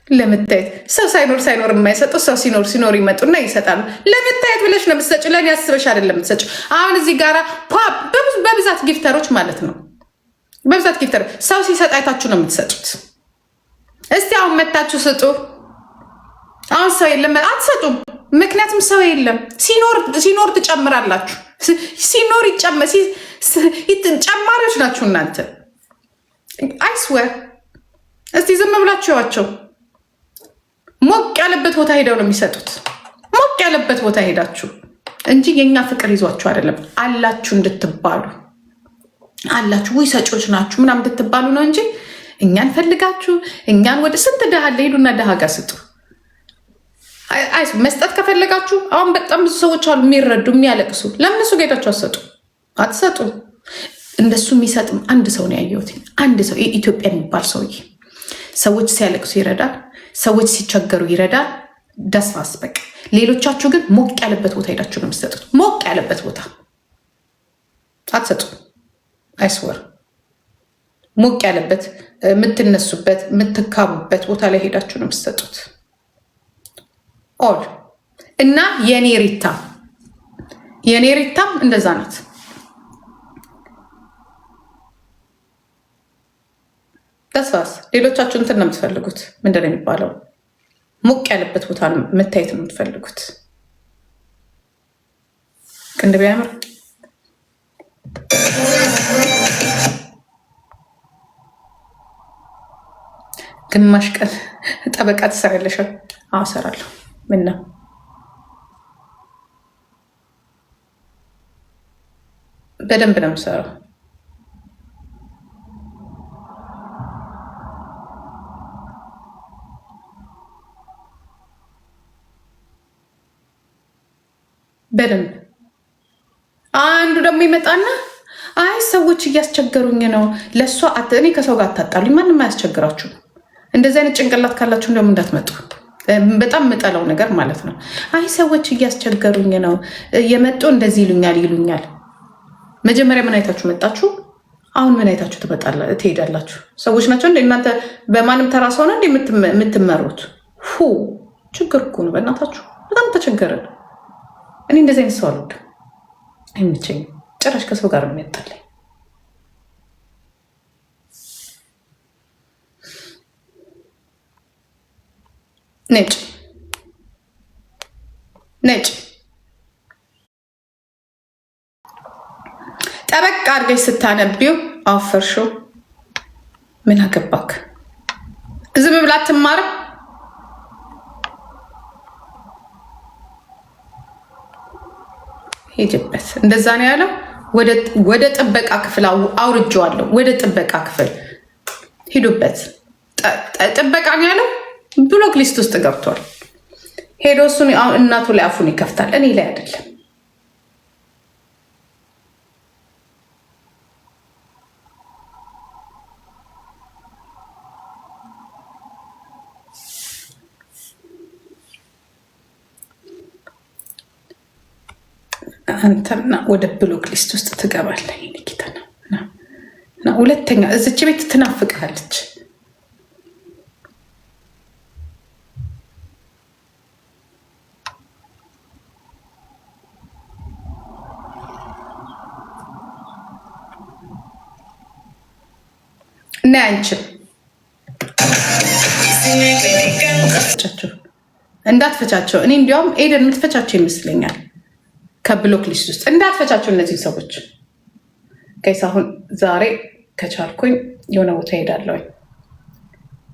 ለመታየት ሰው ሳይኖር ሳይኖር የማይሰጠው ሰው ሲኖር ሲኖር ይመጡና ይሰጣሉ። ለመታየት ብለሽ ነው የምትሰጪው። ለእኔ አስበሽ አይደለም የምትሰጪው። አሁን እዚህ ጋራ በብዛት gifter ኦች ማለት ነው፣ በብዛት gifter ሰው ሲሰጥ አይታችሁ ነው የምትሰጡት። እስቲ አሁን መታችሁ ስጡ። አሁን ሰው የለም፣ አትሰጡም። ምክንያቱም ሰው የለም። ሲኖር ትጨምራላችሁ። ሲኖር ጨማሪዎች ናችሁ እናንተ። I swear እስቲ ዝም ብላችሁ ያቸው ሞቅ ያለበት ቦታ ሄደው ነው የሚሰጡት። ሞቅ ያለበት ቦታ ሄዳችሁ እንጂ የእኛ ፍቅር ይዟችሁ አይደለም። አላችሁ እንድትባሉ፣ አላችሁ ወይ ሰጪዎች ናችሁ ምናምን እንድትባሉ ነው እንጂ እኛን ፈልጋችሁ እኛን ወደ ስንት ድሃ አለ፣ ሄዱና ድሃ ጋር ስጡ። መስጠት ከፈለጋችሁ አሁን በጣም ብዙ ሰዎች አሉ የሚረዱ የሚያለቅሱ። ለምን እሱ ጋር ሄዳችሁ አትሰጡ? አትሰጡ። እንደሱ የሚሰጥም አንድ ሰው ነው ያየሁት። አንድ ሰው ኢትዮጵያ የሚባል ሰውዬ ሰዎች ሲያለቅሱ ይረዳል። ሰዎች ሲቸገሩ ይረዳል። ደስፋስ በቃ። ሌሎቻችሁ ግን ሞቅ ያለበት ቦታ ሄዳችሁ ነው የምትሰጡት። ሞቅ ያለበት ቦታ አትሰጡ። I swear ሞቅ ያለበት የምትነሱበት የምትካቡበት ቦታ ላይ ሄዳችሁ ነው የምትሰጡት። All እና የኔ ሪታ፣ የኔ ሪታም እንደዛ ናት። ተስፋስ ሌሎቻችሁ እንትን ነው የምትፈልጉት። ምንድን ነው የሚባለው? ሞቅ ያለበት ቦታ መታየት ነው የምትፈልጉት። ቅንድብ ያምር። ግማሽ ቀን ጠበቃ ትሰሪያለሽ? አዎ እሰራለሁ። ምን ነው፣ በደንብ ነው የምሰራው። በደንብ። አንዱ ደግሞ ይመጣና አይ ሰዎች እያስቸገሩኝ ነው፣ ለእሷ እኔ ከሰው ጋር አታጣሉኝ፣ ማንም አያስቸግራችሁም። እንደዚህ አይነት ጭንቅላት ካላችሁ ደግሞ እንዳትመጡ። በጣም የምጠላው ነገር ማለት ነው። አይ ሰዎች እያስቸገሩኝ ነው፣ የመጡ እንደዚህ ይሉኛል ይሉኛል። መጀመሪያ ምን አይታችሁ መጣችሁ? አሁን ምን አይታችሁ ትሄዳላችሁ? ሰዎች ናቸው እንደ እናንተ በማንም ተራ ሰው ነው እንደ የምትመሩት? ሁ ችግር እኮ ነው። በእናታችሁ በጣም ተቸገረን። እኔ እንደዚህ አይነት ሰው አልወድም፣ አይመቸኝም። ጭራሽ ከሰው ጋር ነው የሚያጣላኝ። ነጭ ነጭ ጠበቅ አድርገሽ ስታነቢው አፈርሽው። ምን አገባክ? ዝም ብላ አትማርም። ሄጅበት እንደዛ ነው ያለው። ወደ ጥበቃ ክፍል አውርጄዋለሁ። ወደ ጥበቃ ክፍል ሂዱበት። ጥበቃ ነው ያለው። Block list ውስጥ ገብቷል። ሄዶ እሱን እናቱ ላይ አፉን ይከፍታል፣ እኔ ላይ አይደለም። አንተምና ወደ block list ውስጥ ትገባለህ። ኒኪታ ና ሁለተኛ እዚች ቤት ትናፍቅሃለች። እና አንቺም እንዳትፈቻቸው። እኔ እንዲያውም ኤደን የምትፈቻቸው ይመስለኛል። ከ block list ውስጥ እንዳትፈቻቸው እነዚህ ሰዎች። Guys፣ አሁን ዛሬ ከቻልኩኝ የሆነ ቦታ ሄዳለሁኝ።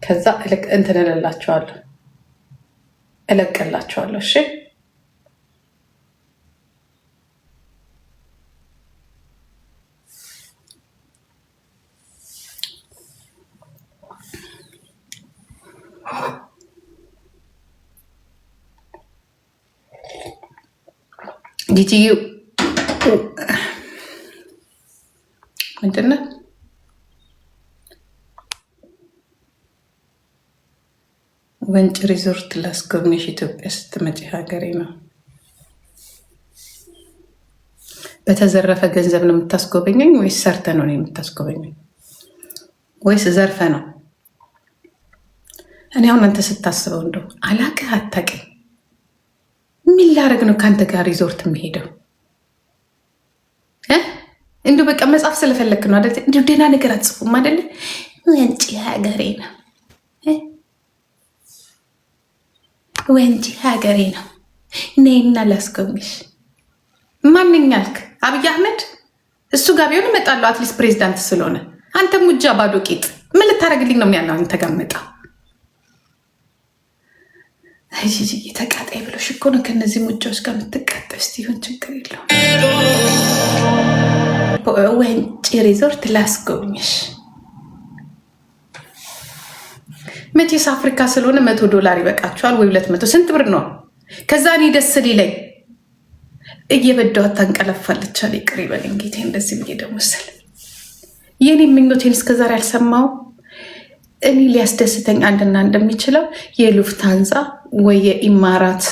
ከዛ እንትን እልላቸዋለሁ፣ እለቅላቸዋለሁ። እሺ፣ ጂጂዬ ምንድን ነው? ወንጭ ሪዞርት ላስጎብኝሽ ኢትዮጵያ ስትመጪ ሀገሬ ነው። በተዘረፈ ገንዘብ ነው የምታስጎበኘኝ ወይስ ሰርተ ነው የምታስጎበኘኝ ወይስ ዘርፈ ነው? እኔ አሁን አንተ ስታስበው እንደው አላቅህ አታውቅኝ፣ ምን ላደርግ ነው ከአንተ ጋር ሪዞርት የምሄደው? እንዲሁ በቃ መጻፍ ስለፈለክ ነው አይደል? እንዲሁ ደህና ነገር አትጽፉም አይደለ? ወንጪ ሀገሬ ነው፣ ወንጪ ሀገሬ ነው። ነይና ላስጎብኝሽ። ማንኛ አልክ? አብይ አህመድ እሱ ጋር ቢሆን እመጣለሁ፣ at least ፕሬዚዳንት ስለሆነ። አንተ ሙጃ ባዶ ቂጥ ምን ልታደርግልኝ ነው? ያለው አንተ ጋር መጣ ተቃጣይ ብሎሽ እኮ ነው ከእነዚህ ሙጃዎች ጋር የምትቃጠል። እስኪ ይሁን ችግር የለውም። ወንጪ ሪዞርት ላስጎብኝሽ። መቼስ አፍሪካ ስለሆነ $100 ይበቃችኋል ወይ 200 ስንት ብር ነው? ከዛ እኔ ደስ ሊለኝ እየበዳኋት ታንቀለፋለች አለ። ይቅር ይበለኝ ጌቴ። እንደዚህ ብዬ ደግሞ ስል የኔ ምኞቴን እስከዛሬ አልሰማሁም። እኔ ሊያስደስተኝ አንድና እንደሚችለው የሉፍታንዛ ወይ የኢማራት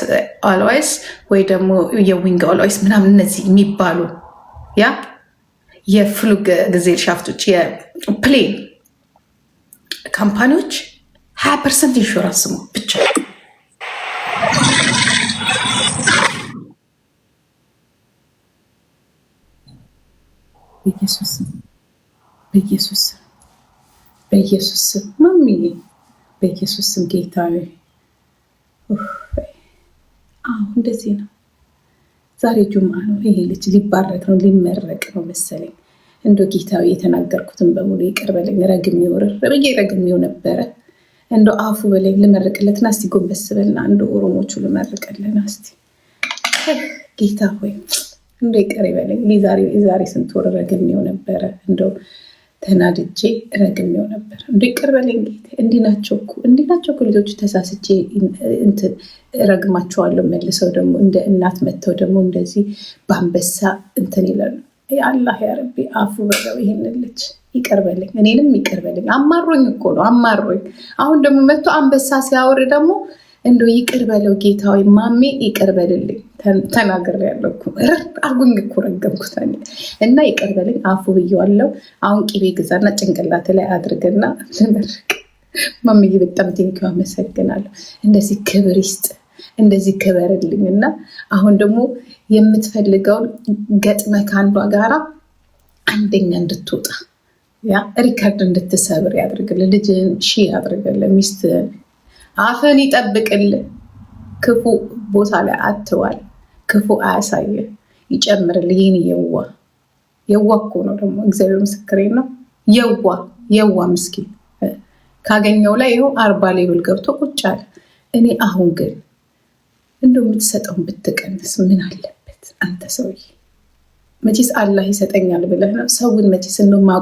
Airways ወይ ደግሞ የ Wing Airways ምናምን እነዚህ የሚባሉ ያ የ Fluggesellschaft ኦች የ plane company ዎች 20% ኢንሹራንስ ነው ብቻ። በኢየሱስ በኢየሱስ በኢየሱስ ማሚዬ በኢየሱስ ስም ጌታዬ፣ አዎ እንደዚህ ነው። ዛሬ ጁምአ ነው። ይሄ ልጅ ሊባረክ ነው ሊመረቅ ነው መሰለኝ። እንደ ጌታዊ የተናገርኩትን በሙሉ ይቅር በለኝ። ረግሜው ርር ብዬ ረግሜው ነበረ። እንደ አፉ በለኝ ልመርቅለትና እስቲ ጎንበስ በልና እንደ ኦሮሞቹ ልመርቅልን እስቲ ጌታ ሆይ እንደ ይቅር ይበለኝ። የዛሬ ስንት ወር ረግሜው ነበረ። እንደው ተናድጄ ረግሜው ነበር። እንደ ይቅር በለኝ ጌታ። እንዲህ ናቸው እኮ እንዲህ ናቸው እኮ ልጆቹ። ተሳስቼ ረግማቸዋለሁ። መልሰው ደግሞ እንደ እናት መጥተው ደግሞ እንደዚህ በአንበሳ እንትን ይላሉ። የአላህ ያረቢ አፉ በለው ይሄን ልጅ ይቅር በለኝ፣ እኔንም ይቅር በለኝ። አማሮኝ እኮ ነው አማሮኝ። አሁን ደግሞ መጥቶ አንበሳ ሲያወር ደግሞ እንደው ይቅር በለው ጌታዊ ማሜ ይቅር በልልኝ። ተናግሬያለሁ እኮ አርጉኝ እኮ ረገምኩት እና ይቅር በለኝ አፉ ብዬዋለሁ። አሁን ቅቤ ግዛና ጭንቅላት ላይ አድርግና ልመርቅ። ማምዬ በጣም thank you አመሰግናለሁ። እንደዚህ ክብር ይስጥ፣ እንደዚህ ክበርልኝ። እና አሁን ደግሞ የምትፈልገውን ገጥመ ከአንዷ ጋራ አንደኛ እንድትወጣ ያ record እንድትሰብር ያድርግልን። ልጅን ሺ ያድርግልን። ሚስትህን አፍን ይጠብቅልን። ክፉ ቦታ ላይ አትዋል። ክፉ አያሳየ ይጨምርልህ። ይህን የዋ የዋ እኮ ነው ደግሞ እግዚአብሔር ምስክሬ ነው። የዋ የዋ ምስኪን ካገኘው ላይ ይኸው 40 level ገብቶ ቁጭ አለ። እኔ አሁን ግን እንደው የምትሰጠውን ብትቀንስ ምን አለበት? አንተ ሰውዬ መቼስ አላህ ይሰጠኛል ብለህ ነው ሰውን መቼስ እንደው ማቆ